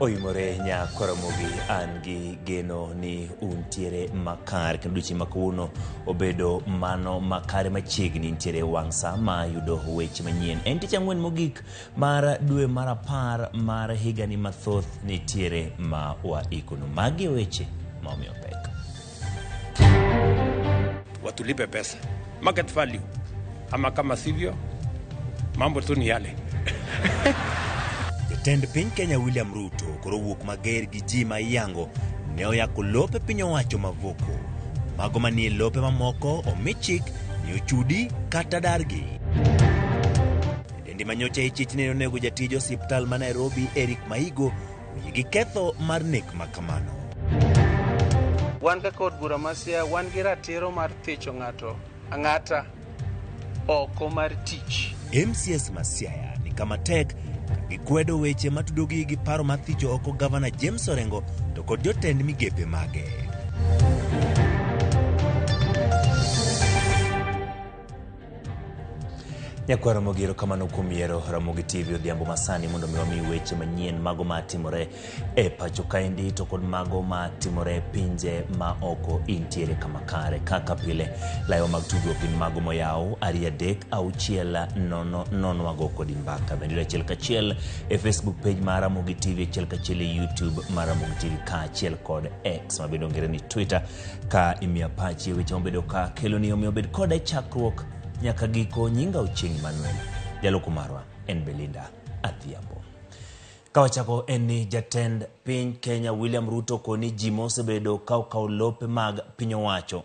Oimore Nyakoramogi, an gi geno ni untiere makare kendo odiochieng' ma kawuono obedo mano makare machiegni nitiere wang' sa ma yudo weche manyien. En tich ang'wen mogik mar dwe mar 10 mar higani mathoth nitiere ma waikono. Magi e weche ma omiyo pek. Watulipe pesa market value, ama kama sivyo mambo tu ni yale. Jatend piny Kenya William Ruto koro wuok mager gi ji ma iyango ne oyako lope piny owacho Mavoko. Mago manie lope mamoko omi chik ni ochudi kata dargi. Nyadendi manyocha ichich ne onego jatij osiptal ma Nairobi Eric Maigo oyie gi ketho mar nek ma kamano. Wan kaka od bura ma Siaya wan gi ratiro mar thicho ng'ato ang'ata oko mar tich. MCS ma Siaya ni kama tek ka gikwedo weche matudogi gi paro mar thicho oko Gavana James Orengo to kod jotend migepe mage. Nyakwar Ramogi, erokamano kuom yiero Ramogi TV odhiambo masani mondo mi wami weche manyien mago matimore e pacho kaendi to kod mago matimore e pinje ma oko intiere kama kare. Kaka pile, layo mag tudruok gin mago moyaw 2 3 6 0 0 wago kodi mbaka. Bende yudo achiel kachiel e Facebook page mar Ramogi TV, achiel kachiel e YouTube mar Ramogi TV kaachiel kod X ma bende ong'ere ni Twitter ka imiya pachi e weche mobedo ka keloni omiyo bed koda e chakruok nyaka giko. Nyinga Ochieng' Emmanuel, jaloko marwa en Belinda Adhiambo. Kawachako en ni jatend piny Kenya William Ruto koni ji mosebedo ka okawo lope mag piny owacho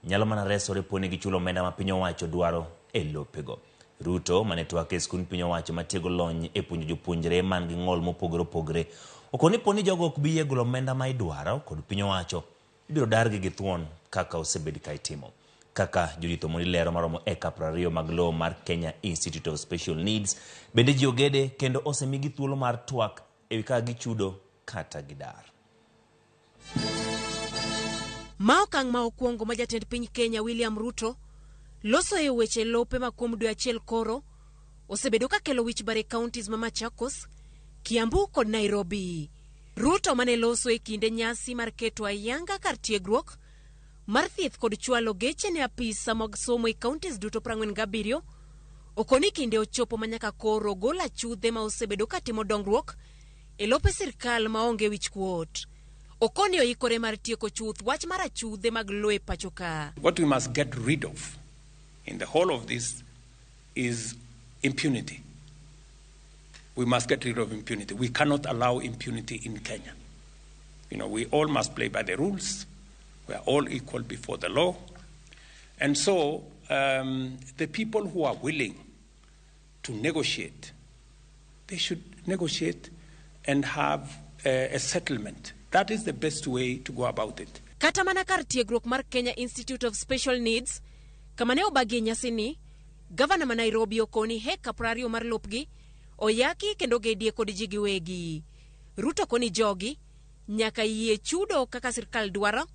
nyalo mana resore poni gichulo omenda ma piny owacho dwaro e lopego. Ruto mane twak e skund piny owacho matiego lony e puonjo jopuonjre man gi ng'ol mopogore opogore okoni poni jogo ok bi yie golo omenda ma idwaro kod piny owacho ibiro dargi gi thuon kaka osebed ka itimo. Kaka Judith Omondi lero maromo eka 20 mag lowo mar Kenya Institute of Special Needs bende ji ogede kendo osemigi thuolo mar twak ewi kaka gichudo kata gidar. Ma okang' ma okwongo ma jatend piny Kenya William Ruto loso e weche lope ma kuom dwe achiel koro osebedo ka kelo wich bar e counties ma Machakos, Kiambu kod Nairobi. Ruto mane loso e kinde nyasi mar keto ayanga kar tiegruok mar thieth kod chwalo geche ne apisa mag somo e counties duto 47 okoni kinde ochopo ma nyaka koro gol achudhe ma osebedo ka timo dongruok e lope sirkal maonge wichkuot. Okoni oikore mar tieko chuth wach mar achudhe mag lowo e pacho ka. What we must get rid of in the whole of this is impunity. We must get rid of impunity. We cannot allow impunity in Kenya. We all must play by the rules. We are all equal before the law. And so the people who are willing to negotiate, they should negotiate and have a settlement. That is the best way to go about it. Kata mana kar tiegruok mar Kenya Institute of Special Needs, kama ne obagie nyasini, gavana ma Nairobi okoni heka 20 mar lopgi oyaki kendo gedie kod ji giwegi. Ruto koni jogi nyaka yie chudo kaka sirkal dwaro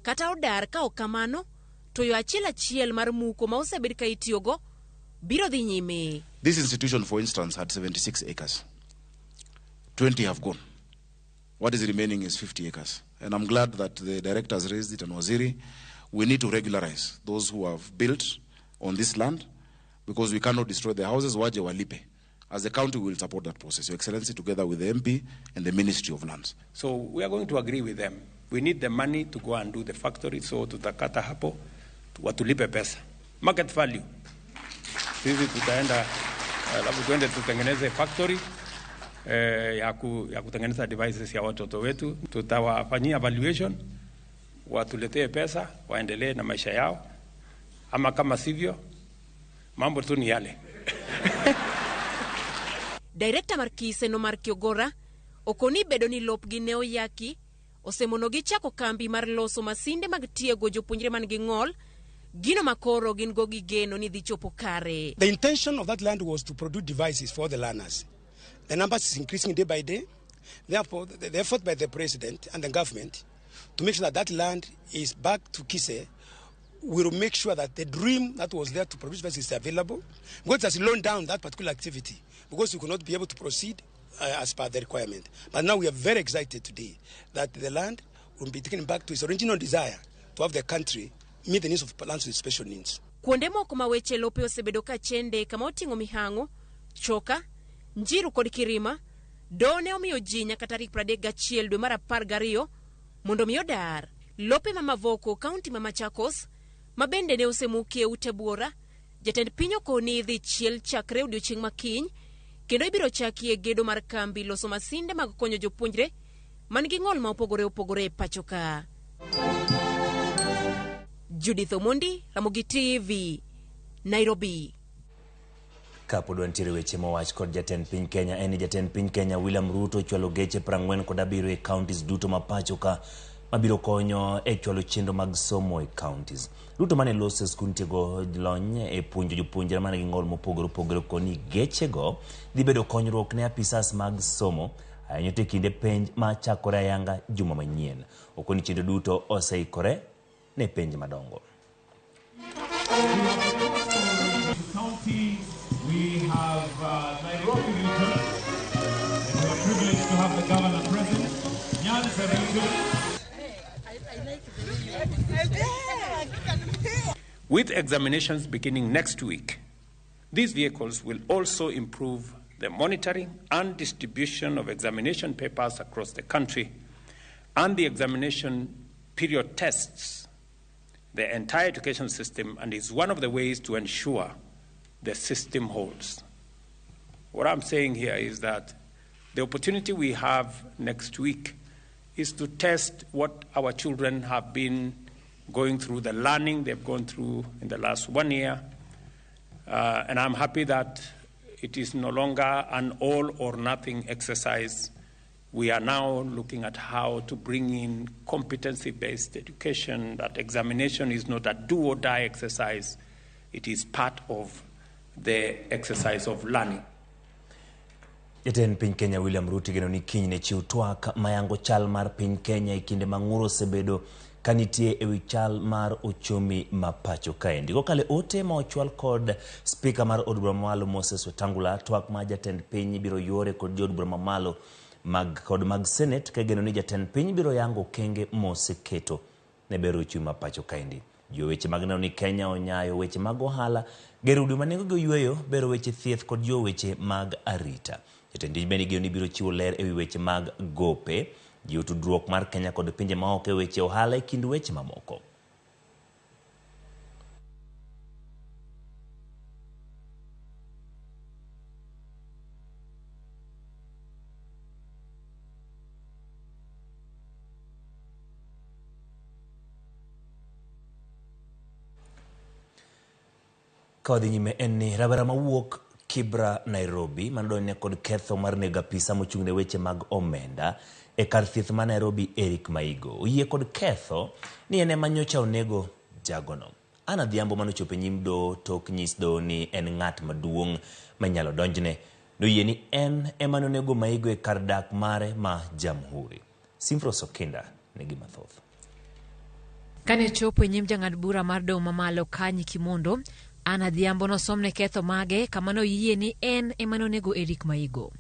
kata odar ka ok kamano to yo achiel achiel mar muko ma osebed ka itiyogo biro dhi nyime. This institution, for instance, had 76 acres. 20 have gone. What is remaining is 50 acres. And I'm glad that the directors raised it and Waziri. We need to regularize those who have built on this land because we cannot destroy their houses. Waje walipe. As the county, we will support that process, Your Excellency, together with the MP and the Ministry of Lands. So we are going to agree with them. We need the money to go and do the factory, so tutakata hapo, watulipe pesa. Market value. Sisi tutaenda, alafu tuende tutengeneze factory ya kutengeneza devices ya watoto wetu. Tutawafanyia valuation, watuletee pesa, waendelee na maisha yao, ama kama sivyo, mambo tu ni yale. Director mar Kise no mar Kiogora okoni bedo ni lopgi ne oyaki osemonogi chako kambi mar loso masinde mag tiego jopuonjre man gi ng'ol, gino makoro gin go gi geno ni dhi chopo kare. The intention of that land was to produce devices for the learners. The numbers is increasing day by day. Therefore, the effort by the president and the government to make sure that that land is back to Kise will make sure that the dream that was there to produce devices is available. Because it has slowed down that particular activity because we could not be able to proceed as per the requirement. But now we are very excited today that the land will be taken back to its original desire to have the country meet the needs of lands with special needs. Kuonde moko ma weche lope osebedo ka chende kama oting'o Mihang'o, Choka, Njiru kod Kirima, doho ne omiyo ji nyaka tarik 31 dwe mar 12 mondo mi odar. Lope ma Mavoko, kaunti ma Machakos, ma bende ne osemukie ute buora, jatend piny okoni idhi chiel chakre odiochieng' ma kiny, kendo ibiro chakie gedo mar kambi loso masinde mag konyo jopuonjre man gi ng'ol ma opogore opogore e pacho ka. Judith Omondi, Ramogi TV, Nairobi. Kapod wantiere weche mowach kod jatend piny Kenya en ni jatend piny Kenya William Ruto ochwalo geche 47 e counties duto ma pacho ka mabiro konyo e chwalo chenro mag somo e counties. Ruto mane loso e skund tiego lony e puonjo jopuonjre man gi ng'ol mopogore opogore koni gechego dhi bedo konyruok ne apisas mag somo ahinya to e kinde penj ma chakore ayanga juma manyien. Okoni chenro duto oseikore ne penj madongo. County, we have Nairobi region, and we are privileged to have the governor present, Nyanza region. With examinations beginning next week, these vehicles will also improve the monitoring and distribution of examination papers across the country and the examination period tests the entire education system, and is one of the ways to ensure the system holds. What I'm saying here is that the opportunity we have next week is to test what our children have been going through, the learning they've gone through in the last 1 year. And I'm happy that it is no longer an all or nothing exercise. We are now looking at how to bring in competency-based education, that examination is not a do-or-die exercise. It is part of the exercise of learning. Jatend piny Kenya William Ruto igeno ni kiny ne chiw twak mayango chal mar piny Kenya e kinde ma ng'ur osebedo ka nitie ewi chal mar uchumi ma pacho kaendi. Kokalo e ote ma ochwal kod spika mar od bura mamalo Moses Wetangula, twak ma jatend piny biro yore kod jood bura mamalo mag kod mag Senate kageno ni jatend piny biro yango okenge moseketo ne bero uchumi ma pacho kaendi. Jiwo weche mag neno ni Kenya onyayo weche mag ohala, gero udi ma nengogi oyweyo, bero weche thieth kod jiwo weche mag arita. Jatend piny bende igeno ni biro chiwo ler ewi weche mag gope, jiwo tudruok mar Kenya kod pinje maoko e weche ohala e kind weche mamoko. Ka wadhi nyime en ni rawera mawuok Kibra, Nairobi, manodonjne kod ketho mar nego apisa mochung' ne weche mag omenda e kar thieth ma Nairobi Eric Maigo oyie kod ketho ni en ema nyocha onego jagono. Anna Adhiambo manochopo e nyim doho tok nyis doho ni en ng'at maduong' manyalo donjne noyie ni en ema nonego Maigo e kar dak mare ma Jamhuri. Simfros Okinda nigi mathoth. Kane ochopo e nyim jang'ad bura mar doho mamalo Kanyi Kimondo, Anna Adhiambo nosomne ketho mage kama noyie ni en ema nonego Eric Maigo.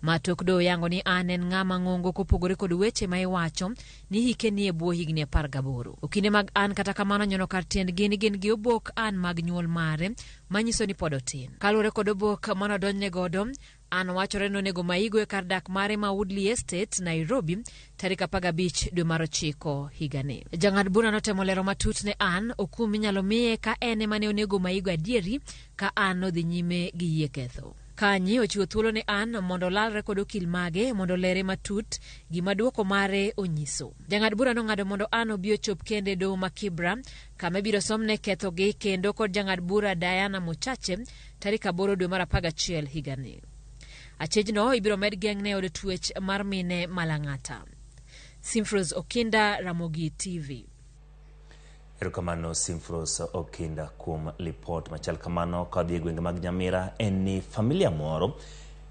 Ma tok doho yango ni Anna en ng'ama ng'ongo kopogore kod weche ma iwacho ni hike nie bwo higni 18. Okinde mag Ann kata kamano nyono kar tiendgi ni gin gi obok Ann mag nyuol mare manyiso ni pod otin. Kaluwore kod obok manodonjne godo, Ann wachore ni nonego Maigo e kar dak mare ma Woodley Estate, Nairobi, tarik 15 dwe mar 9 higani. Jang'ad bura notemo lero matut ne Ann okum minyalo miye ka en ema ne onego Maigo adieri ka Ann nodhi nyime gi yie ketho. Kanyi ochiwo thuolo ne Ann mondo olalre kod okil mage mondo olere matut gima duoko mare onyiso. Jang'ad bura nong'ado mondo Ann obi ochop kende e doho ma Kibra kama ibiro somne kethogi kendo kod jang'ad bura Diana Mochache tarik 8 dwe mar 11 higani. Achijno ibiro med geng'ne e od twech mar mine ma Lang'ata. Simfros Okinda, Ramogi TV. Erokamano Simfros Okinda kuom lipot machal kamano. Ka wadhi e gwenge mag Nyamira en ni familia moro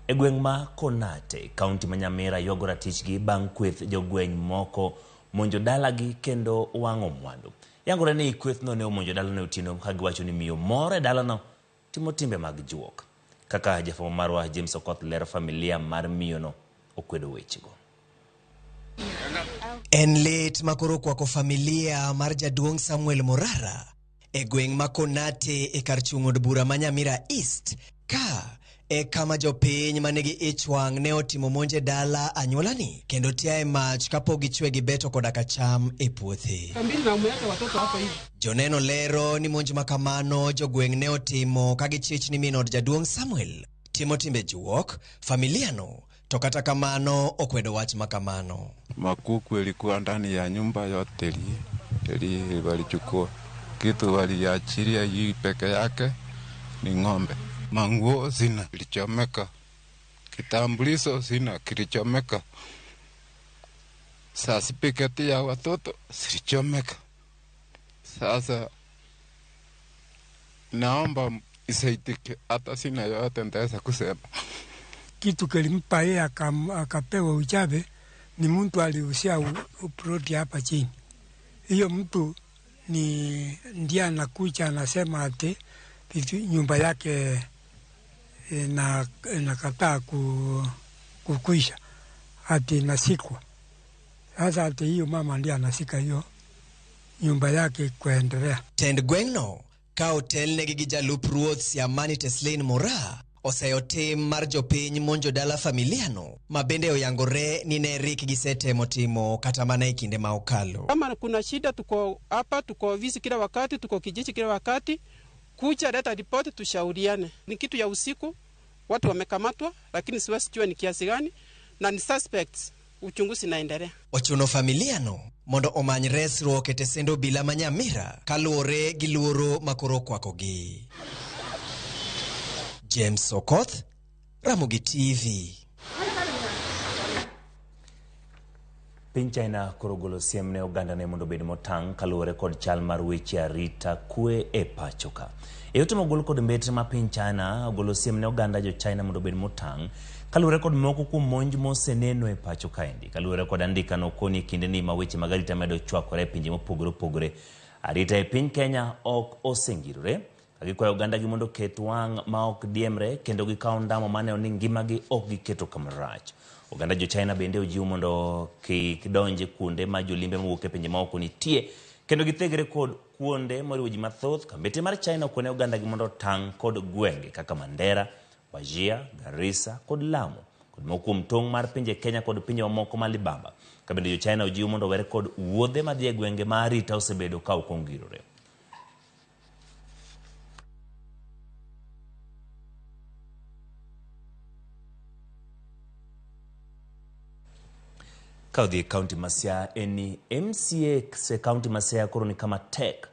e gweng' ma Konate, kaunti ma Nyamira ywago ratichgi bang' kweth jogweng' moko monjo dalagi kendo wang'o mwandu. Yangore ni kwethno ne omonjo dalano e otieno ka giwacho ni miyo moro e dalano timo timbe mag juok. Kaka jafwambo marwa James Okoth lero, familia mar miyono okwedo wechego. En lit ma koro okwako familia mar jaduong' Samuel Morara e gweng' ma Konate e kar chung' od bura ma Nyamira East ka e kama jopiny ma nigi ich wang' ne otimo monj e dala anyuolani kendo tiaye mach kapok gichwe gi beto koda ka cham e puothe. Joneno lero ni monj ma kamano jogweng' ne otimo ka gichich ni min od jaduong' Samuel timo timbe juok, familiano to kata kamano okwedo wach ma kamano. Makuku ilikuwa ndani ya nyumba yote ili walichukua kitu waliachilia hii peke yake ni ng'ombe. Manguo sina kilichomeka, kitambulisho sina kilichomeka, certificate ya watoto zilichomeka. Sasa naomba isaidike, hata sina yoyote nitaweza kusema. Kitu kilimpa yeye akapewa uchawi ni mtu aliusia uproti hapa chini. Hiyo mtu ni ndiye anakuja anasema ati nyumba yake inakataa kukuisha, ati inasikwa. Sasa ati hiyo mama ndiye anasika hiyo nyumba yake kuendelea. Tend gweng'no ka otelnegi gi jalup ruoth Siamani Teslin Moraa oseyo tim mar jopiny monjo dala familiano ma bende oyangore ni ne rik gisetemo timo kata mana e kinde ma okalo. Kama kuna shida tuko hapa, tuko ofisi kila wakati, tuko kijiji kila wakati, kuja leta ripoti tushauriane. Ni kitu ya usiku, watu wamekamatwa, lakini siwezi jua ni kiasi gani na ni suspects, uchunguzi inaendelea. Ochuno familiano mondo omany resruok e tesend obila ma Nyamira kaluwore gi luoro makoro okwakogi. James Okoth, Ramogi TV. Piny China koro ogolo siem ne ogandane mondo obed motang' kaluwore kod chal mar weche arita kwe e pacho ka. E ote mogol kod mbetre ma piny China ogolo siem ne oganda jo China mondo obed motang' kaluwore kod moko kuom monj moseneno e pacho kaendi. Kaluwore kod andikano koni e kindeni ma weche mag arita medo chwakore e pinje mopogore opogore, arita e piny Kenya ok osengirore. Ka gikwayo ogandagi mondo oket wang' ma ok diemre kendo gikaw ndamo maneno ni ngimagi ok giketo kama rach. Oganda jo China bende ojiw mondo kik donj e kuonde ma jolimbe mowuok e pinje maoko nitie kendo githegre kod kuonde moriwo ji mathoth. Ka mbete mar China okone ogandagi mondo otang' kod gwenge kaka Mandera, Wajir, Garissa kod Lamu kod moko kuom tong' mar pinje Kenya kod pinje mamoko ma libamba. Ka bende jo China ojiw mondo owere kod wuodhe madhi e gwenge ma arita osebedo ka ok ongirore. Ka odhi e kaunti ma Siaya en ni MCA e kaunti ma Siaya koro ni kama tek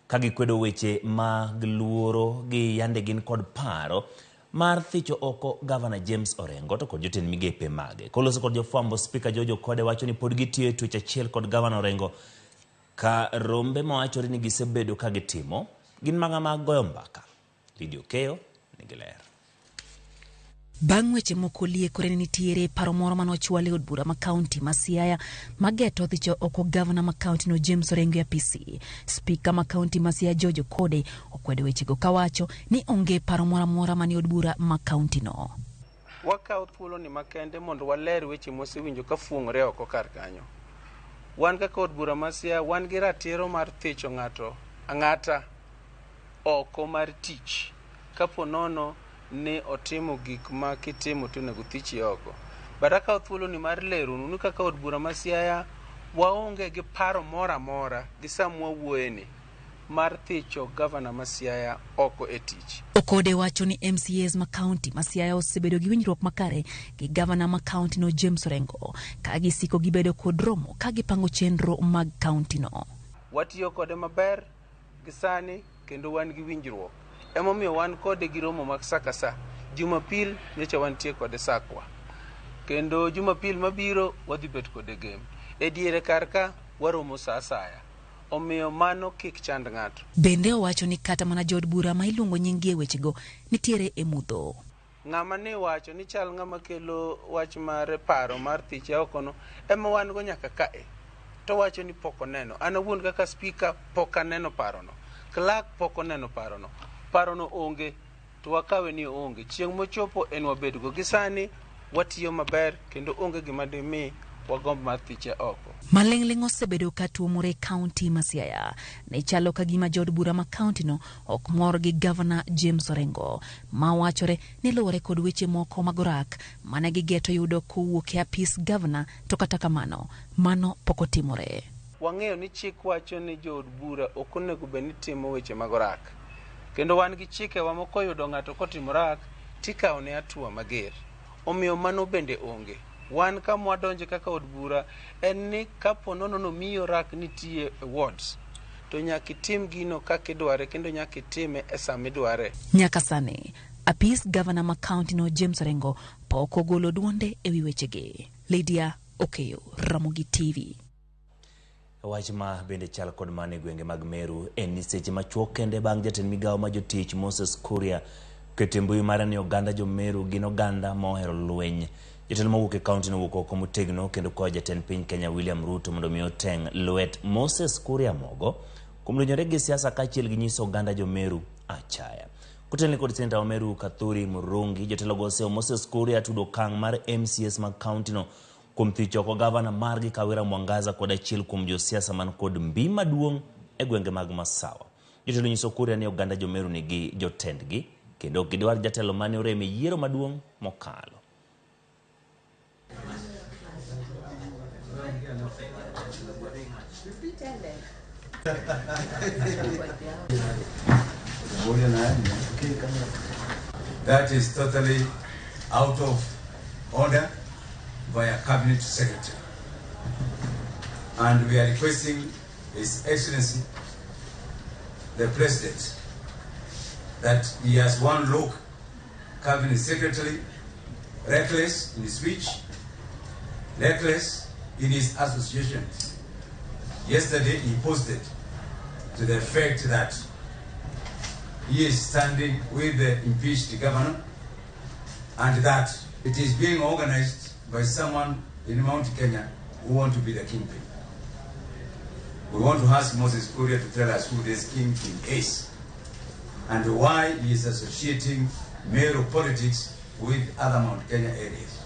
ka gikwedo weche mag luoro gi yande gin kod paro mar thicho oko Gavana James Orengo to kod jotend migepe mage. Koloso kod jofwambo, Spika George Okode wacho ni pod gitiyo e twech achiel kod Gavana Orengo ka rombe mawachore ni gisebedo ka gitimo gin mana mag goyo mbaka. Lydia Okeyo nigi ler. Bang' weche moko liekore ni nitiere paro moro mane ochwal e od bura ma kaunti ma Siaya mageto thicho oko gavana ma kaunti no James Orengo e apisi. Spika ma kaunti ma Siaya George Okode okwedo wechego kawacho ni onge paro moro amora manie od bura ma kaunti no. Wakawo thuoloni makende mondo waler weche mwasewinjo ka fuong'ore oko kar kanyo. Wan kaka od bura ma Siaya wan gi ratiro mar thicho ng'ato ang'ata oko mar tich kapo nono ni otimo gik ma kitimo to onego thichi oko. But akawo thuoloni mar leronu ni kaka od bura ma Siaya waonge gi paro moro amora gi sama wawuoyeni mar thicho gavana ma Siaya oko e tich. Okode wacho ni MCAs ma kaunti ma Siaya osebedo gi winjruok makare gi gavana ma kaunti no James Orengo ka gisiko gibedo kod romo ka gipango chenro mag kaunti no. Watiyo kode maber gi sani kendo wan gi winjruok. Emomiyo wan kode gi romo mag sa ka sa. Jumapil nyocha wantie kode Sakwa. Kendo Jumapil mabiro wadhi bet kode Gem. E diere kar ka waromo sa asaya. Omiyo mano kik chand ng'ato. Bende owacho ni kata mana jood bura ma iluongo nying-gi e wechego nitiere e mudho. Ng'ama ne wacho ni chal ng'ama kelo wach mar paro mar thiche oko no ema wan go nyaka kae. To wacho ni pok oneno. An awuon kaka spika pok aneno parono. Clerk pok oneno parono. Parono onge to wakawe ni oonge. Chieng' mochopo en wabedgo. Gi sani watiyo maber kendo onge gima dimi wagomb mar thiche oko. Maling'ling' osebedo ka tuomore e kaunti ma Siaya. Ne chalo ka gima jood bura ma kaunti no ok mor gi gavana James Orengo, ma wachore ni luwore kod weche moko mag orak mane gigeto yudo kowuok e apis gavana, to kata kamano mano pok otimore. Wang'eyo ni chik wacho ni jood bura ok onego bed ni timo weche mag orak. Kendo wan gi chikewa ma koyudo ng'ato kotimo orak tikawone hatua mager. Omiyo mano bende onge. Wan kama wadonje kaka od bura en ni kapo nono nomiyi orak nitie e wards to nyaka itim gino kaka idware kendo nyaka itime e sama idware. Nyaka sani, apis gavana ma kaunti no James Orengo pok ogolo duonde e wi wechegi. Lydia Okeyo, Ramogi TV. Wach ma bende chal kod mano e gwenge mag Meru en ni seche machuok kende bang' jatend migawo ma jotich Moses Kuria keto e mbui mare ni oganda jo Meru gin oganda ma ohero lweny. Jatelo mawuok e kaunti no owuok oko motegno kendo kwayo jatend piny Kenya William Ruto mondo mi oteng' lwet Moses Kuria mogo kuom donjore gi siasa kaachiel gi nyiso oganda jo Meru achaya. Kotelne kod seneta wa Meru Kathuri Murungi, jotelogo oseyo Moses Kuria tudo okang' mar MCAs mag kaunti no kuom thicho oko gavana margi Kawira Mwangaza kod achiel kuom josiasa man kod mbi maduong' e gwenge mag Masawa. Jotelo nyiso Kuria ni oganda jo Meru nigi jotendgi kendo ok gidwar jatelo mane orem e yiero maduong' mokalo. That is totally out of order by a cabinet secretary. And we are requesting His Excellency, the President, that he has one look, cabinet secretary, reckless in his speech, reckless in his associations. Yesterday he posted to the effect that he is standing with the impeached governor and that it is being organized by someone in Mount Kenya who want to be the kingpin. We want to ask Moses Kuria to tell us who this kingpin is and why he is associating Meru politics with other Mount Kenya areas.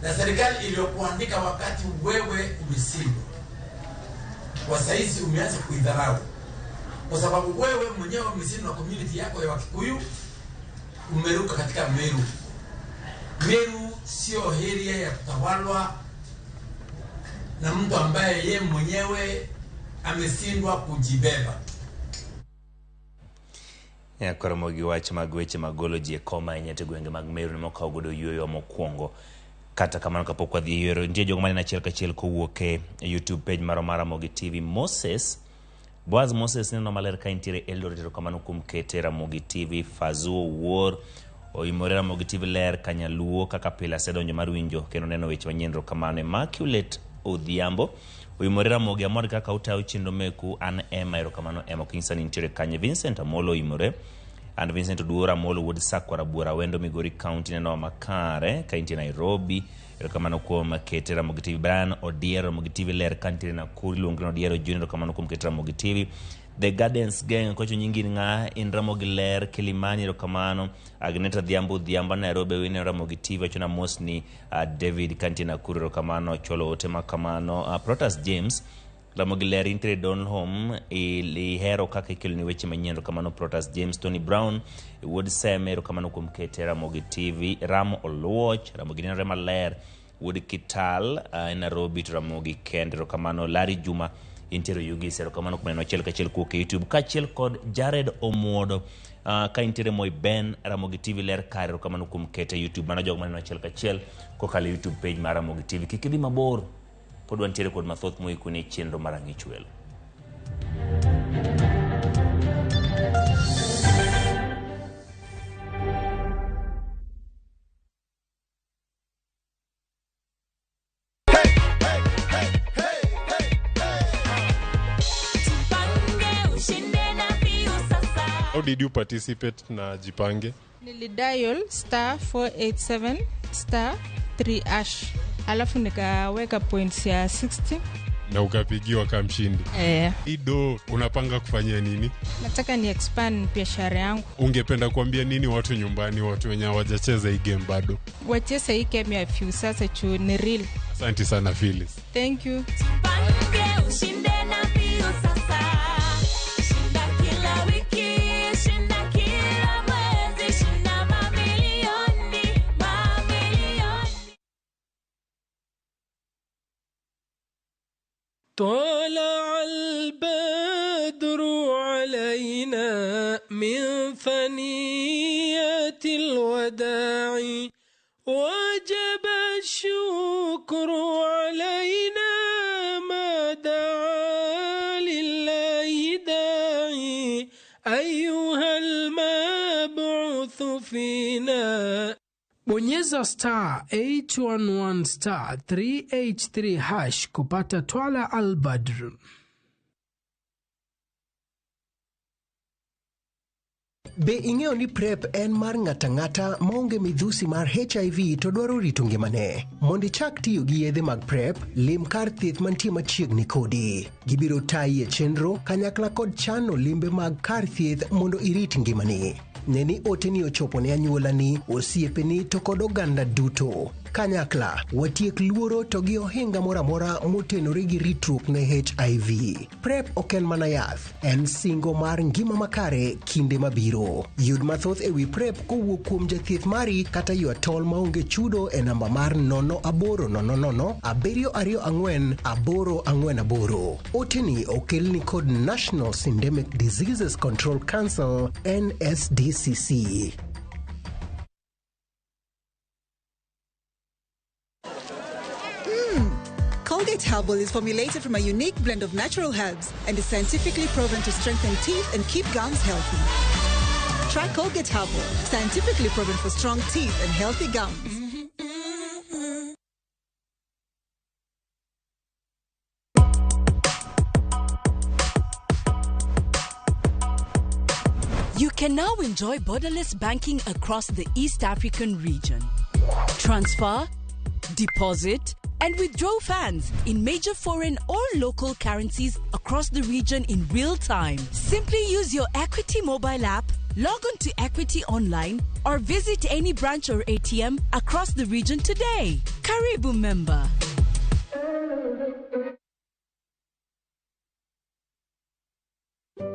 Na serikali iliyokuandika wakati wewe umeshindwa, kwa saizi umeanza kuidharau, kwa sababu wewe mwenyewe umeshindwa na community yako ya Wakikuyu, umeruka katika Meru. Meru sio area ya kutawalwa na mtu ambaye ye mwenyewe ameshindwa kujibeba. Koro gi wach mag weche mag golo ji e koma ahinya to gwenge mag Meru ne mokawo godo yueyo mokwongo. Kata kamano kapok wadhi e yueyo, nitie jogo maneno achiel kachiel kowuok e YouTube page marwa mar Ramogi TV. Moses Boaz Moses neno maler ka intiere Eldoret, erokamano kuom kete Ramogi TV. Fazuo Wuor oimore Ramogi TV ler kanyaluo kaka pile asedonjo mar winjo kendo neno weche manyien, erokamano. Immaculate Odhiambo oimore Ramogi, amor kaka utayo chenro meku, an Emma, erokamano Emma, ok inyisa ni intiere kanye. Vincent Amolo oimore and Vincent Oduor Amolo wuod Sakwara Buora Wendo Migori County neno makare ka intie Nairobi, erokamano kuom kete Ramogi TV. Brian Odiero Ramogi TV ler ka nitiere Nakuru, iluongo ni Odiero Junior, erokamano kuom kete Ramogi TV. The Gardens Gang kocho nyingi in ng'a in Ramogi ler Kilimani, erokamano. Agneta Dhiambo Dhiambo Nairobi wineno Ramogi TV wacho na mos ni David ka nitie Nakuru, erokamano chwalo ote makamano. Protas James Ramogi ler intiere Donholm, ihero kaka ikeloni weche manyien, erokamano Protas James. Tony Brown wuod Seme, erokamano kuom kete Ramogi TV. Ram Oluoch Ramogi nenore maler wuod Kital e Nairobi to Ramogi kende, erokamano. Larry Juma Intiere Oyugis, erokamano kuom neno achiel kachiel kuwuok e YouTube. Kaachiel kod Jared Omuodo, ka intiere Moi Ben, Ramogi TV ler kare, erokamano kuom kete e YouTube. Mano jogo maneno achiel kachiel kokalo e YouTube page mar Ramogi TV. Kik idhi mabor, pod wantiere kod mathoth moikoni e chenro mar Ang'ich Welo. How did you participate na Jipange? Nilidial star 487 star 3 hash alafu nikaweka points ya 60. Na ukapigiwa kama mshindi. Eh. Hii do unapanga kufanyia nini? Nataka ni expand biashara yangu. Ungependa kuambia nini watu nyumbani, watu wenye hawajacheza hii game bado? Wacheze hii game ya Viusasa juu ni real. Asante sana Phyllis. Thank you. Jipange ushinde na Viusasa. Shinda kila wiki, shinda kila mwezi, shinda mamilioni, mamilioni. طلع البدر علينا من ثنيات الوداع وجب الشكر علينا ما دعا لله داعي أيها المبعوث فينا. Bonyeza star 811 star 383 hash kupata Twala Al-Badr. Be ing'eyo ni PrEP en mar ng'ato ang'ata maonge midhusi mar HIV to dwaro rito ngimane? Mondo ichak tiyo gi yedhe mag PrEP, lim kar thieth mantie machiegni kodi. Gibiro tayi e chenro kanyakla kod chano limbe mag kar thieth mondo irit ngimani. Ne ni oteni ochopo ne anyuolani, osiepeni to kod oganda duto. Kanyakla, watiek luoro to gi ohinga moro amora motenore gi ritruok ne HIV. PrEP ok en mana yath, en singo mar ngima makare kinde mabiro. Yud mathoth e wi PrEP kowuok kuom jathieth mari kata ywa tol maonge chudo e namba mar 0800 724 848. Oteni okelni kod National Syndemic Diseases Control Council NSDCC. Colgate Herbal is formulated from a unique blend of natural herbs and is scientifically proven to strengthen teeth and keep gums healthy. Try Colgate Herbal, scientifically proven for strong teeth and healthy gums. You can now enjoy borderless banking across the East African region. Transfer, deposit, and withdraw funds in major foreign or local currencies across the region in real time. Simply use your Equity mobile app, log on to Equity Online, or visit any branch or ATM across the region today. Karibu member.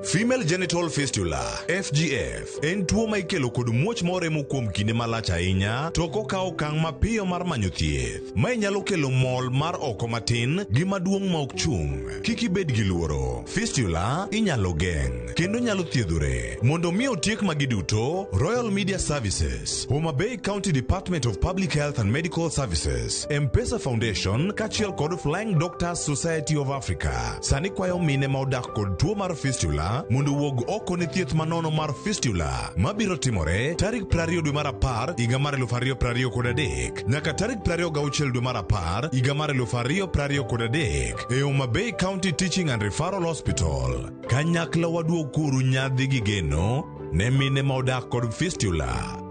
Female genital fistula FGF en tuo ma ikelo kod muoch moremo kuom kinde malach ahinya to ok okaw okang' mapiyo mar manyo thieth. Mae nyalo kelo mol mar oko matin gi maduong' ma ok chung'. Kik ibed gi luoro. Fistula inyalo geng' kendo nyalo thiedhore. Mondo mi otiek magi duto, Royal Media Services, Homa Bay County Department of Public Health and Medical Services, M-Pesa Foundation kaachiel kod Flying Doctors Society of Africa sani kwayo mine ma odak kod tuo mar fistula mondo owuog oko ne thieth manono mar fistula mabiro timore tarik 20 dwe mar 10 higa mar 2023 nyaka tarik 26 dwe mar 10 higa mar 2023 e Homa Bay County Teaching and Referral Hospital. Kanyakla waduog kuru nyadhi gi geno ne mine ma odak kod fistula.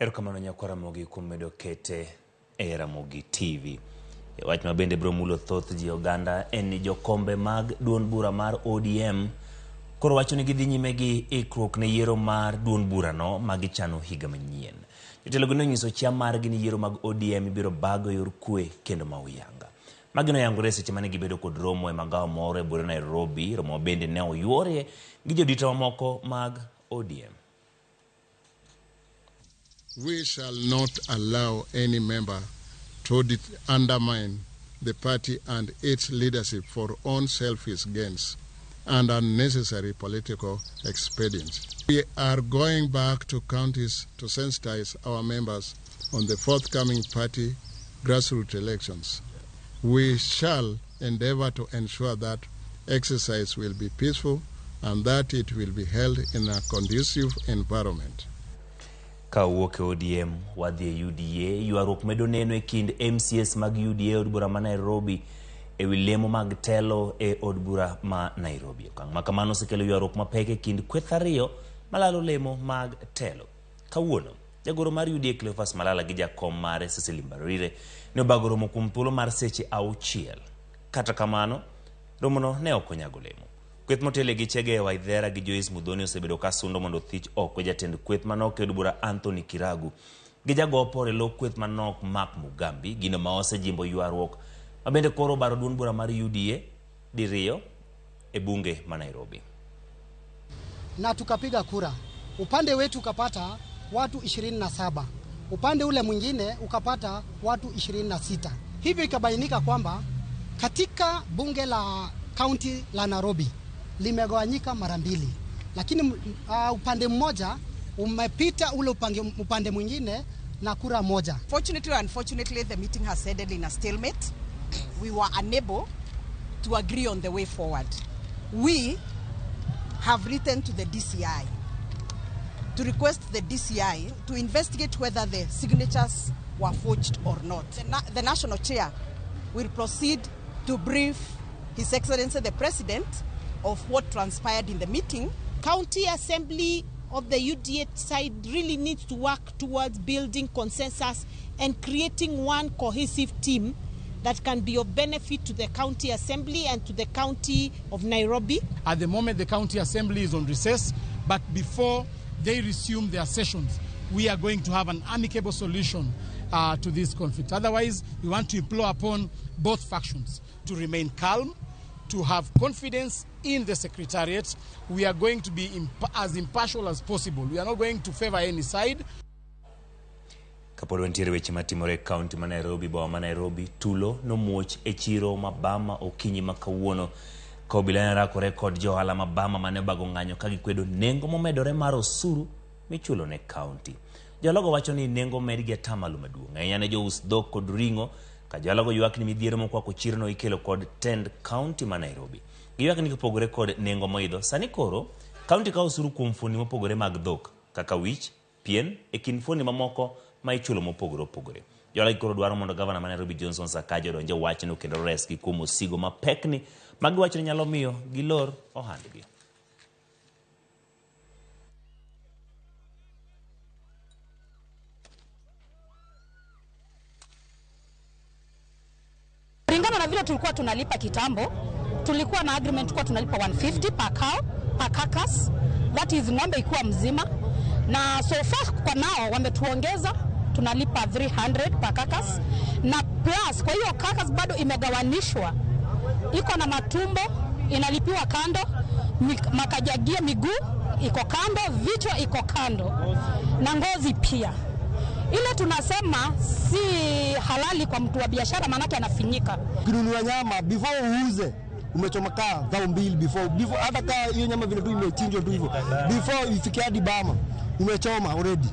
Erokamano nyakwa Ramogi kuom medo kete e Ramogi TV. E wach ma bende biro mulo thoth ji oganda en ni jokombe mag duond bura mar ODM koro wacho ni gidhi nyime gi ikruok ne yiero mar duond burano ma gichano higa manyien. Jotelogo ne onyiso chia margi ni yiero mag ODM ibiro bago e yor kwe kendo ma uyanga. Magi noyangore e seche mane gibedo kod romo e magawa moro e bura Nairobi, romo bende ne oyuorie gi jodito mamoko mag ODM. We shall not allow any member to undermine the party and its leadership for own selfish gains and unnecessary political expediency. We are going back to counties to sensitize our members on the forthcoming party grassroots elections. We shall endeavor to ensure that exercise will be peaceful and that it will be held in a conducive environment. Ka owuok e ODM wadhi e UDA, ywaruok medo neno e kind MCAs mag UDA e od bura ma Nairobi e wi lemo mag telo e od bura ma Nairobi. Okang' ma kamano osekelo ywaruok mapek e kind kweth ariyo malalo lemo mag telo. Kawuono, jagoro mar UDA Cleophas Malala gi jakom mare Cecily Mbarire ne obago romo kuom thuolo mar seche auchiel. Kata kamano, romono ne ok onyago lemo. Kweth motele gi Chege Waithera gi Joyce Muthoni osebedo ka sundo mondo othich oko jatend kweth manok e od bura Anthony Kiragu gi jago opore lo kweth manok Mark Mugambi, gino ma osejimbo ywaruok ma bende koro obaro duond bura mar UDA diriyo e bunge ma Nairobi. Na tukapiga kura, upande wetu ukapata watu 27, upande ule mwingine ukapata watu 26. Hivyo ikabainika kwamba katika bunge la kaunti la Nairobi limegawanyika mara mbili, lakini upande mmoja umepita ule upande mwingine na kura moja. Fortunately or unfortunately, the meeting has ended in a stalemate. We were unable to agree on the way forward. We have written to the DCI to request the DCI to investigate whether the signatures were forged or not. The national chair will proceed to brief His Excellency the President of what transpired in the meeting. County Assembly of the UDA side really needs to work towards building consensus and creating one cohesive team that can be of benefit to the County Assembly and to the County of Nairobi. At the moment, the County Assembly is on recess, but before they resume their sessions, we are going to have an amicable solution to this conflict. Otherwise, we want to implore upon both factions to remain calm, to have confidence in the Secretariat. We are going to be as impartial as possible. We are not going to favor any side. Kapod wantiere weche matimore e kaunti ma Nairobi, boma ma Nairobi, tulo nomuoch e chiro ma Bama okinyi ma kawuono ka obila ne rakore kod johala ma Bama mane obago ng'anyo ka gikwedo nengo momedore mar osuru michulo ne kaunti. Johala wacho ni nengo omed gi atamalo maduong' ahinya ne jous dhok kod ring'o ka johala go ywak ni midhiero mokwako chirono ikelo kod tend kaunti ma Nairobi. Giywak ni kopogore kod nengo moidho, sani koro kaunti kawo osuru kuom fuoni mopogore mag dhok kaka wich, pien e kind fuoni mamoko ma ichulo mopogore opogore. Johala koro dwaro mondo gavana ma Nairobi Johnson Sakaja odonje wachno kendo resgi kuom osigo mapekni ma giwacho ni nyalo miyo gilor ohandgi. Kulingana na vile tulikuwa tunalipa kitambo, tulikuwa na agreement tulikuwa tunalipa 150 per cow, per carcass, that is ng'ombe ikuwa mzima. Na so far kwa nao wametuongeza tunalipa 300 per carcass, na plus kwa hiyo carcass bado imegawanishwa, iko na matumbo inalipiwa kando, makajagia miguu iko kando, vichwa iko kando na ngozi pia. Ile tunasema si halali kwa mtu wa biashara, maanake anafinyika. Ukinunua nyama before uuze umechoma kaa dhao mbili before hata kaa hiyo nyama vile tu imechinjwa tu hivyo before ifike hadi Bama umechoma already.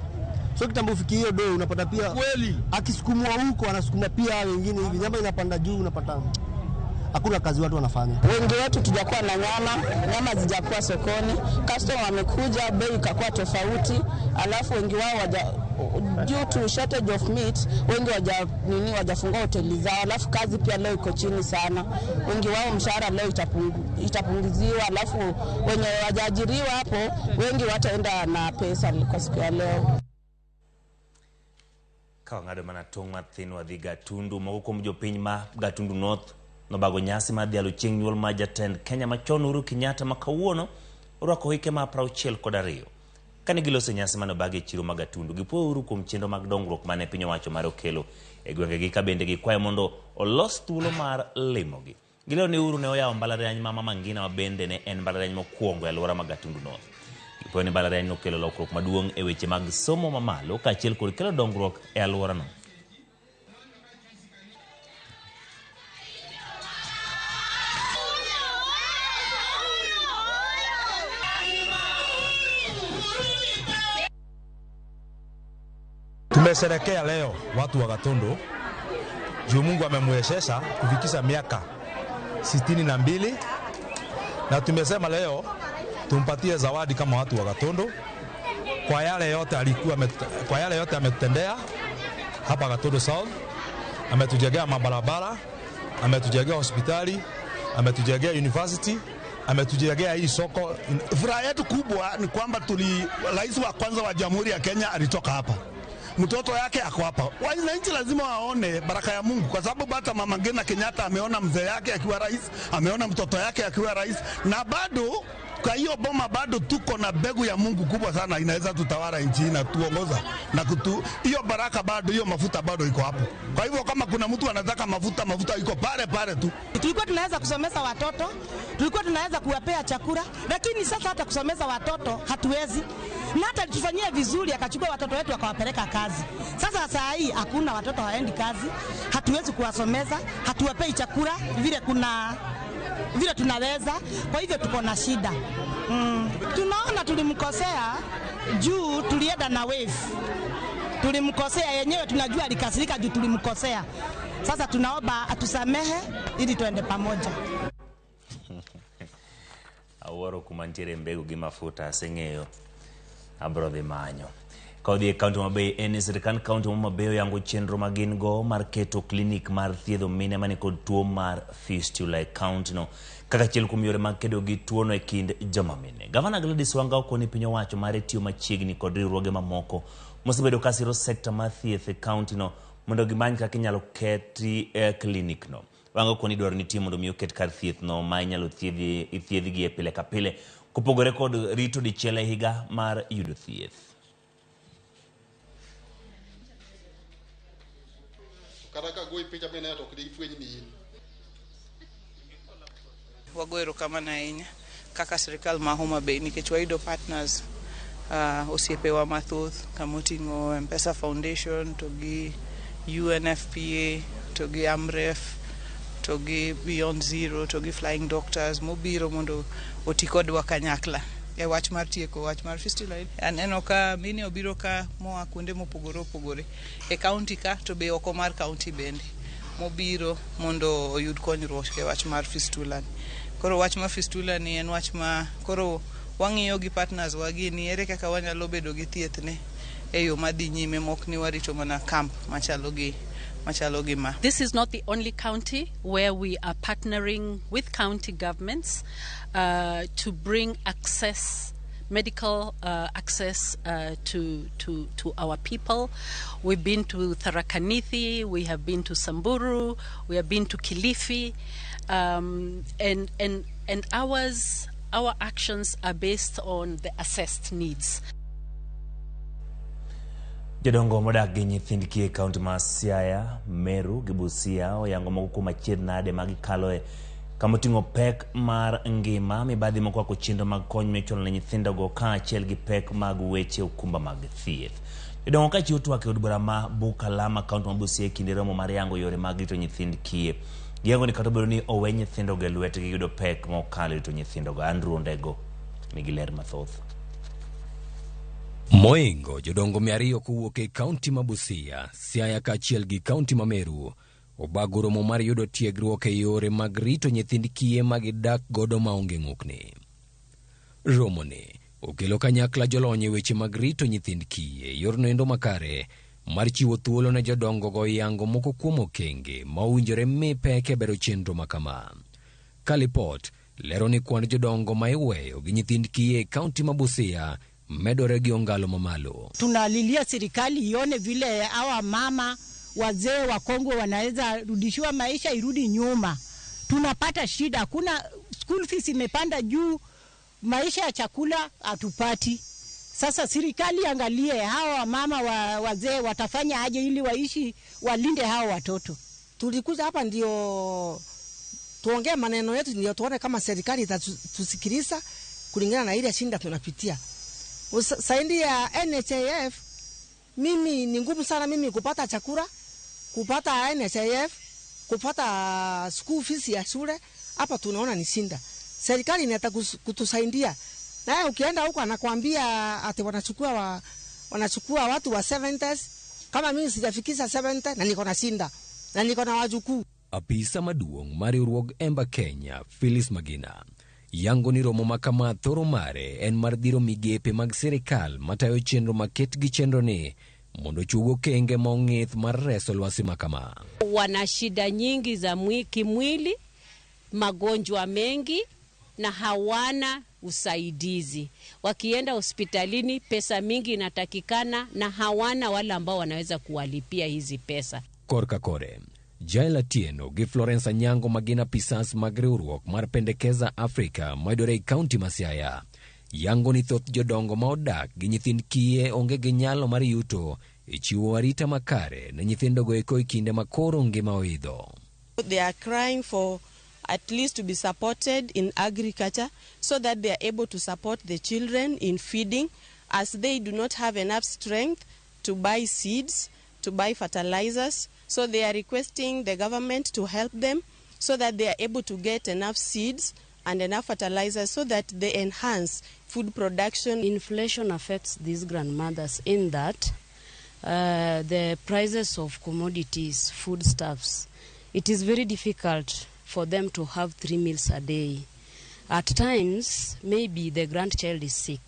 So kitambo ufikie hiyo do unapata pia kweli, akisukumwa huko anasukuma pia wengine hivi, nyama inapanda juu, unapata hakuna kazi watu wanafanya. Wengi wetu tujakuwa na nyama, nyama zijakuwa sokoni, customer wamekuja bei ikakuwa tofauti, alafu wengi wao due to shortage of meat, wengi wajafungua hoteli zao, alafu kazi pia leo iko chini sana. Wengi wao mshahara leo itapunguziwa, alafu wenye wajaajiriwa hapo wengi wataenda na pesa kwa siku ya leo. Ka wang'ado mana tong' mathin wadhi Gatundu, moko kuom jopiny ma Gatundu North nobago nyasi mar dhialo chieng' nyuol mar jatend Kenya machon Uhuru Kenyatta ma kawuono orwako hike ma 62. Kane giloso nyasi mane obagi e chiro ma Gatundu, gipuoyo Uhuru kuom chenro mag dongruok mane piny owacho mare okelo e gwengegi ka bende gikwayo mondo olos thuolo mar limogi. Gilero ni Uhuru ne oyawo mbalariany ma Mama Ngina ma bende ne en mbalariany mokwongo e alwora ma Gatundu North. Gipuoyo ni mbalariany nokelo lokruok maduong' e weche mag somo mamalo kaachiel kod kelo dongruok e alworano. Tumesherekea leo watu wa Gatundu juu Mungu amemwezesha kufikisha miaka 62 na tumesema leo tumpatie zawadi kama watu wa Gatundu kwa yale yote alikuwa kwa yale yote ametutendea hapa Gatundu South. Ametujengea mabarabara, ametujengea hospitali, ametujengea university, ametujengea hii soko. Furaha yetu kubwa ni kwamba rais wa kwanza wa Jamhuri ya Kenya alitoka hapa, mtoto yake ako hapa. Wananchi lazima waone baraka ya Mungu, kwa sababu hata Mama Ngina Kenyatta ameona mzee yake akiwa rais, ameona mtoto yake akiwa rais, na bado kwa hiyo boma bado tuko na mbegu ya Mungu kubwa sana, inaweza tutawala nchi na tuongoza na kutu, hiyo baraka bado, hiyo mafuta bado iko hapo. Kwa hivyo kama kuna mtu anataka mafuta, mafuta iko pale pale tu. Tulikuwa tunaweza kusomeza watoto, tulikuwa tunaweza kuwapea chakula, lakini sasa hata kusomeza watoto hatuwezi. Na hata alitufanyia vizuri, akachukua watoto wetu akawapeleka kazi. Sasa saa hii hakuna watoto hawaendi kazi, hatuwezi kuwasomeza, hatuwapei chakula vile kuna vile tunaweza, kwa hivyo tuko na shida. Tunaona tulimkosea juu tulienda na wave. Tulimkosea yenyewe, tunajua alikasirika juu tulimkosea. Sasa tunaomba atusamehe ili tuende pamoja. Awuoro kuma ntiere mbegu gi mafuta aseng'eyo abro dhi manyo. Ka odhi e kaunti ma Bay en ni sirikand kaunti ma Homa Bay oyango chenro ma gin go mar keto klinik mar thiedho mine mani kod tuo mar fistula e kaunti no kaka achiel kuom yore mag kedo gi tuono e kind joma mine. Gavana Gladys Wanga okoni piny owacho mare tiyo machiegni kod riwruoge mamoko mosebedo ka siro sekta mar thieth e kaunti no mondo gimany kaka inyalo keti klinik no. Wanga okoni dwaro nitie mondo mi oket kar thieth no ma inyalo thiedhgie pile ka pile kopogore kod rito dichiel e higa mar yudo thieth. Kata ka goyi picha mineno to ok difweny ni in. Wago erokamano ahinya kaka sirikal ma Homa Bay nikech wayudo partners, osiepewa mathoth kamoting'o M-Pesa Foundation to gi UNFPA to gi AMREF to gi Beyond Zero to gi Flying Doctors mobiro mondo oti kodwa kanyakla e wach mar tieko wach mar fistula. Aneno ka mine obiro ka moa kuonde mopogore opogore e kaunti ka to be oko mar kaunti bende mobiro mondo oyud konyruok e wach mar fistula ni. Koro wach mar fistula ni en wach ma koro wang'iyo gi partners wagi ni ere kaka wanyalo bedo gi thieth ne e yo madhi nyime mok ni warito mana camp machalo gi ma. This is not the only county where we are partnering with county governments to bring access, medical access to our people. We've been to Tharaka Nithi, we have been to Samburu, we have been to Kilifi, and our actions are based on the assessed needs. Jodongo modak gi nyithind kiye e kaunti ma Siaya, Meru gi Busia oyango moko kuom achiedh nade ma gikaloe kamoting'o pek mar ngima, mibadhi mokwako chenro mag kony michulo ne nyithindogo kaachiel gi pek mag weche okumba mag thieth. Jodongo ka chiwo twak e od bura ma Bukalama, kaunti ma Busia e kinde romo mar yango yore mag rito nyithind kiye. Giyango ni kata obedo ni owe nyithindogo e lwetgi giyudo pek mokalo rito nyithindogo. Andrew Ondego nigi ler mathoth. Moingo jodongo 200 kowuok e kaunti ma Busia, Siaya kaachiel gi kaunti ma Meru obago romo mar yudo tiegruok e yore mag rito nyithind kiye ma gidak godo maonge ng'ukni. Romoni okelo kanyakla jolony e weche mag rito nyithind kiye yorno endo makare mar chiwo thuolo ne jodongo go yango moko kuom okenge ma owinjore mi pek e bero chenro ma kama. Kalipot lero ni kwan jodongo ma iweyo gi nyithind kiye e kaunti ma Busia medore gi ongalo mamalo. Tunalilia serikali ione vile hawa mama wazee wakongwe wanaweza rudishiwa maisha irudi nyuma. Tunapata shida, kuna school fees imepanda juu, maisha ya chakula hatupati. Sasa serikali angalie hawa wamama wazee watafanya aje ili waishi, walinde hawa watoto. Tulikuja hapa ndio tuongee maneno yetu, ndio tuone kama serikali itatusikiliza kulingana na ile shinda tunapitia. Saindi ya NHIF, mimi ni ngumu sana mimi kupata chakula, kupata NHIF, kupata school fees ya shule. Hapa tunaona ni shinda. Serikali inataka kutusaidia. Na ukienda huko anakuambia ati wanachukua watu wa 70s. Kama mimi sijafikisha 70 na niko na shinda na niko na wajukuu. Apisa maduong' mar riwruog Emba Kenya, Phyllis Magina, yango ni romo ma kama thoro mare en mar dhiro migepe mag sirikal matayo chenro maket gi chenro ni mondo ochuog okenge ma ong'ith mar reso lwasi ma kama. Wana shida nyingi za kimwili, magonjwa mengi na hawana usaidizi. Wakienda hospitalini pesa mingi inatakikana na hawana wale ambao wanaweza kuwalipia hizi pesa. Korka kore, Jael Atieno gi Florence Anyango ma gin apisas mag riwruok mar Pendekeza Africa mayudore e kaunti ma Siaya, yango ni thoth jodongo ma odak gi nyithind kiye onge gi nyalo mar yuto e chiwo arita makare ne nyithindogo eko e kinde ma koro ngima oidho. They are crying for at least to be supported in agriculture so that they are able to support the children in feeding, as they do not have enough strength to buy seeds, to buy fertilizers. So they are requesting the government to help them so that they are able to get enough seeds and enough fertilizers so that they enhance food production. Inflation affects these grandmothers in that the prices of commodities, foodstuffs, it is very difficult for them to have 3 meals a day. At times, maybe the grandchild is sick.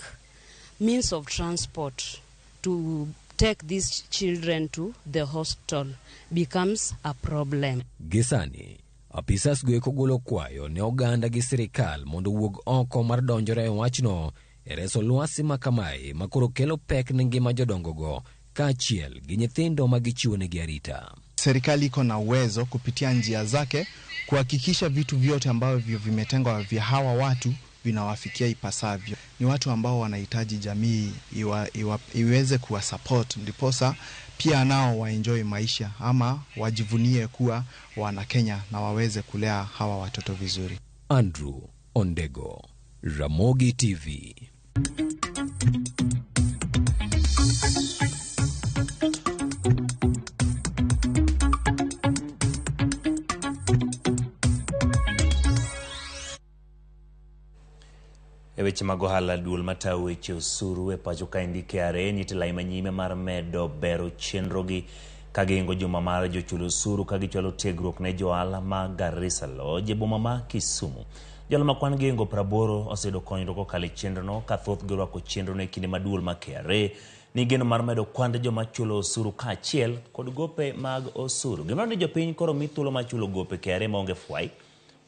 Means of transport to take these children to the hospital becomes a problem. Gisani, apisas go eko golo kwayo ne oganda gi sirikal mondo owuog oko mar donjore e wachno e reso lwasi ma kamae ma koro kelo pek ne ngima jodongogo kaachiel gi nyithindo ma gichiwonegi arita. Serikali iko na uwezo kupitia njia zake kuhakikisha vitu vyote ambavyo vimetengwa vya hawa watu vinawafikia ipasavyo. Ni watu ambao wanahitaji jamii iweze kuwa support, ndiposa pia nao waenjoy maisha ama wajivunie kuwa wana Kenya na waweze kulea hawa watoto vizuri. Andrew Ondego, Ramogi TV. E weche mag ohala, duol matayo weche osuru e pacho kaendi KRA nitie lai manyime mar medo bero chenrogi ka gihingo juma mar jochul osuru ka gichwalo tiegruok ne johala ma Garissa Lodge e boma ma Kisumu. Jalo ma kwan gihingo 80 oseyudo konyruok kokalo e chenrono ka thothgi orwako chenrono e kinde ma duol ma KRA ni geno mar medo kwand joma chulo osuru kaachiel kod gope mag osuru. Gimoro ni jopiny koro mi thuolo mar chulo gope KRA maonge fwai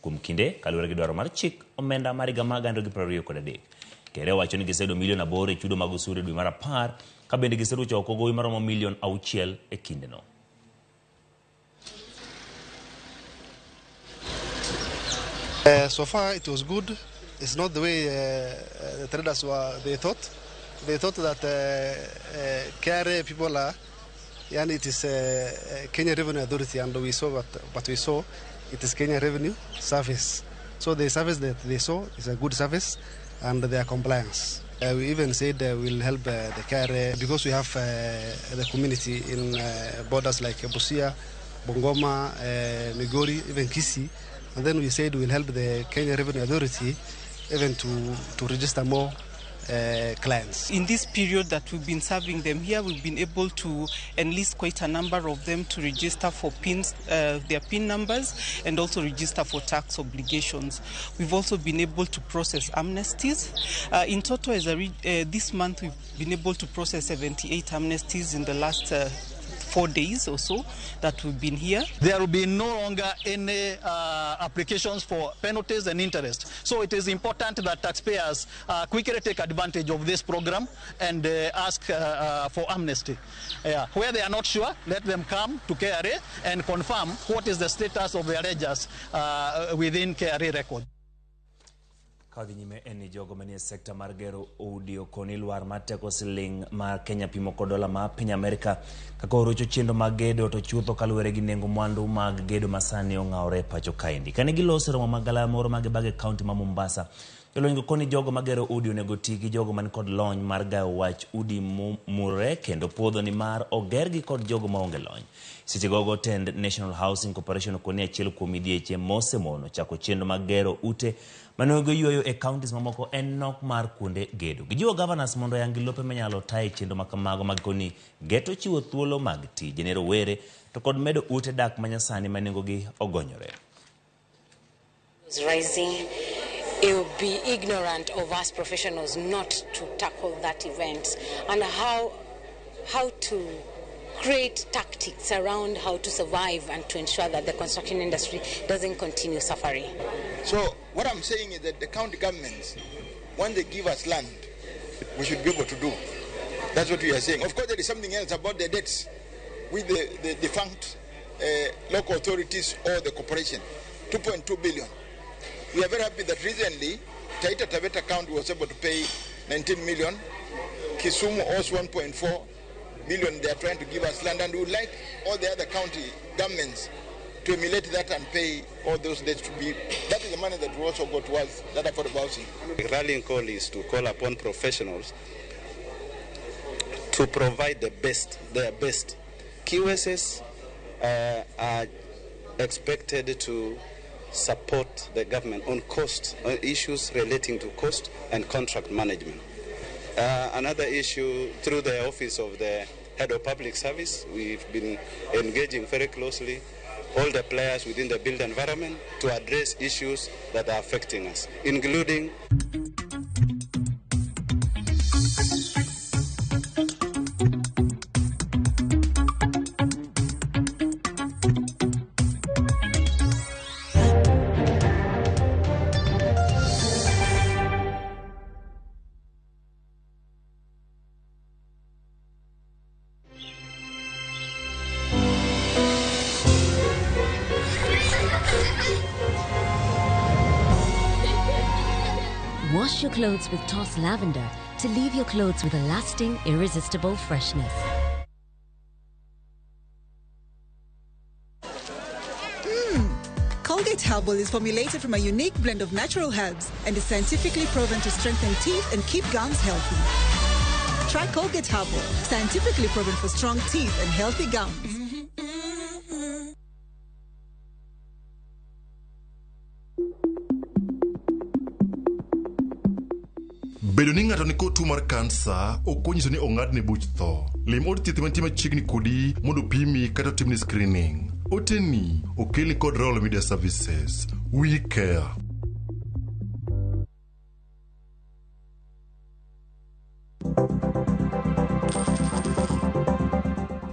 kuom kinde kaluwore gi dwaro mar chik omenda mar higa mar 2023. KRA wacho ni giseyudo milion 8 e chudo mag osuru e dwe mar 10 ka bende giserucho oko gowi maromo milion 6 e kindeno. So far it was good. It's not the way the traders were. They thought. They thought that KRA people are, and it is Kenya Revenue Authority, and we saw what we saw. It is Kenya Revenue Service. So the service that they saw is a good service, and their compliance. We even said we'll help the KRA because we have the community in borders like Busia, Bungoma, Migori, even Kisii. And then we said we'll help the Kenya Revenue Authority even to register more clients. In this period that we've been serving them here, we've been able to enlist quite a number of them to register for PINs, their PIN numbers, and also register for tax obligations. We've also been able to process amnesties. In total, as this month, we've been able to process 78 amnesties in the last 4 days or so that we've been here. There will be no longer any applications for penalties and interest. So it is important that taxpayers quickly take advantage of this program and ask for amnesty. Where they are not sure, let them come to KRA and confirm what is the status of their ledgers within KRA record. Ka dhi nyime en ni jogo manie sekta mar gero udi okoni lwar mar teko siling mar Kenya pimo kod dola ma piny Amerka kaka orocho chenro mag gedo to chutho kaluwore gi nengo mwandu mag gedo masani ong'awore e pacho kaendi. Kane giloso e romo mag galamoro ma gibago e kaunti ma Mombasa, jolony go koni jogo magero udi onego ti gi jogo man kod lony mar gayo wach udi murore kendo podho nimar ogergi kod jogo maonge lony. Seche gogo tend National Housing Corporation okoni achiel kuom midhieche mosemono chako chenro mag gero ute mane oyueyo e counties mamoko en nok mar kuonde gedo. Gijiwo governors mondo oyangi lope manyalo taye chenro makamago mag koni geto chiwo thuolo mag tije ne rowere to kod medo ute dak manyasani ma nengogi ogonyore. Is rising. It would be ignorant of us professionals not to tackle that event, and how to create tactics around how to survive and to ensure that the construction industry doesn't continue suffering. So what I'm saying is that the county governments, when they give us land, we should be able to do. That's what we are saying. Of course, there is something else about the debts with the defunct local authorities or the corporation, 2.2 billion. We are very happy that recently Taita Taveta County was able to pay 19 million, Kisumu also 1.4 billion. They are trying to give us land, and we would like all the other county governments to emulate that and pay all those debts to be. That is the money that will also go towards that affordable housing. The rallying call is to call upon professionals to provide the best, their best. QSs are expected to support the government on cost, on issues relating to cost and contract management. Another issue, through the office of the head of public service, we've been engaging very closely all the players within the built environment to address issues that are affecting us, including Wash your clothes with Toss Lavender to leave your clothes with a lasting, irresistible freshness. Colgate Herbal is formulated from a unique blend of natural herbs and is scientifically proven to strengthen teeth and keep gums healthy. Try Colgate Herbal, scientifically proven for strong teeth and healthy gums. Bedo ni ng'ato nikod tuo mar kansa ok onyiso ni ong'adne buch tho. Lim od thieth mantie machiegni kodi mondo pimi kata otimni screening. Oteni okelni kod Royal Media Services. We care.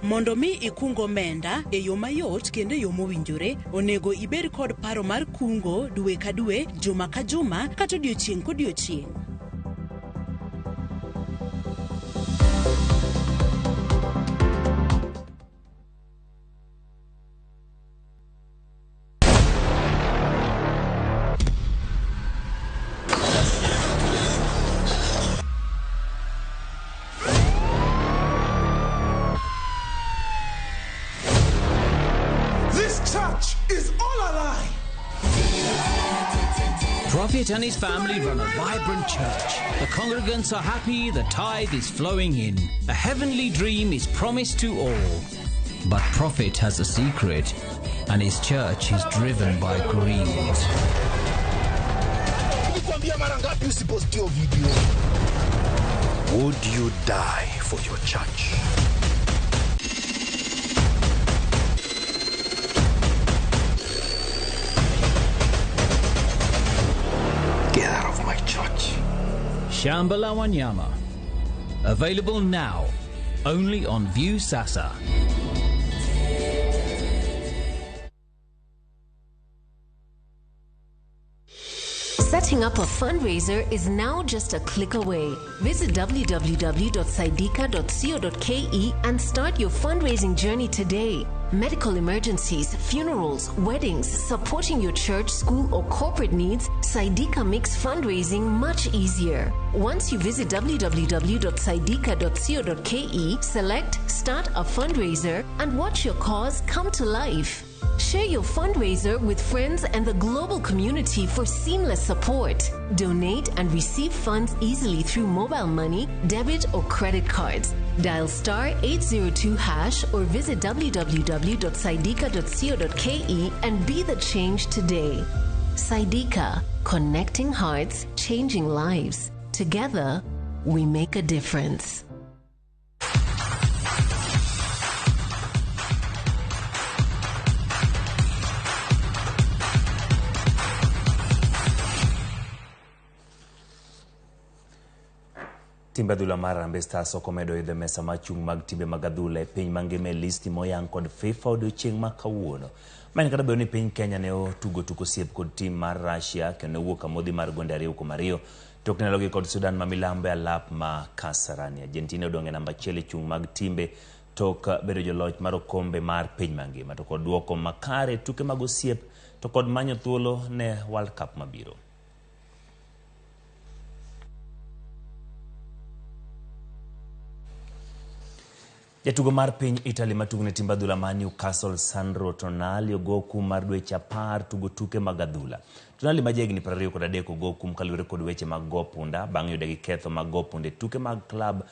Mondo mi ikung omenda e yo mayot kendo e yo mowinjore, onego ibed kod paro mar kungo dwe ka dwe, juma ka juma, kata odiochieng' kodiochieng'. This church is all a lie. Prophet and his family run a vibrant church. The congregants are happy, the tithe is flowing in. A heavenly dream is promised to all. But Prophet has a secret, and his church is driven by greed. Nilikwambia mara ngapi usipost hiyo video? Would you die for your church? Get out of my church. Shamba la Wanyama. Available now, only on Viusasa. Setting up a fundraiser is now just a click away. Visit www.saidika.co.ke and start your fundraising journey today. Medical emergencies, funerals, weddings, supporting your church, school, or corporate needs, Saidika makes fundraising much easier. Once you visit www.saidika.co.ke, select Start a Fundraiser and watch your cause come to life. Share your fundraiser with friends and the global community for seamless support. Donate and receive funds easily through mobile money, debit, or credit cards. Dial star 802 hash or visit www.saidika.co.ke and be the change today. Saidika, connecting hearts, changing lives. Together, we make a difference. Timbe adhula mar Harambee Stars ok omedo idho e mesa mar chung' mag timbe mag adhula e piny mangima e listi moyang kod FIFA odiochieng' ma kawuono. Ma en kata obedo ni piny Kenya ne otugo tuk osiep kod tim mar Russia kendo ne owuok amodhi mar gonde 2-2 tok ne logi kod Sudan ma milambo e alap ma Kasarani. Argentina odong' e namba achiel e chung' mag timbe tok bedo joloch mar okombe mar piny mangima to kod duoko makare tuke mag osiep to kod manyo thuolo ne World Cup mabiro. Jatugo mar piny Italy matugo ne timb adhula mar Newcastle Sandro Tonali ogo kum mar dweche 10 tugo tuke mag adhula. Tonali ma jahigni 23 ogo kum kaluwore kod weche mag go punda bang' yude gi ketho mag go punda e tuke mag klab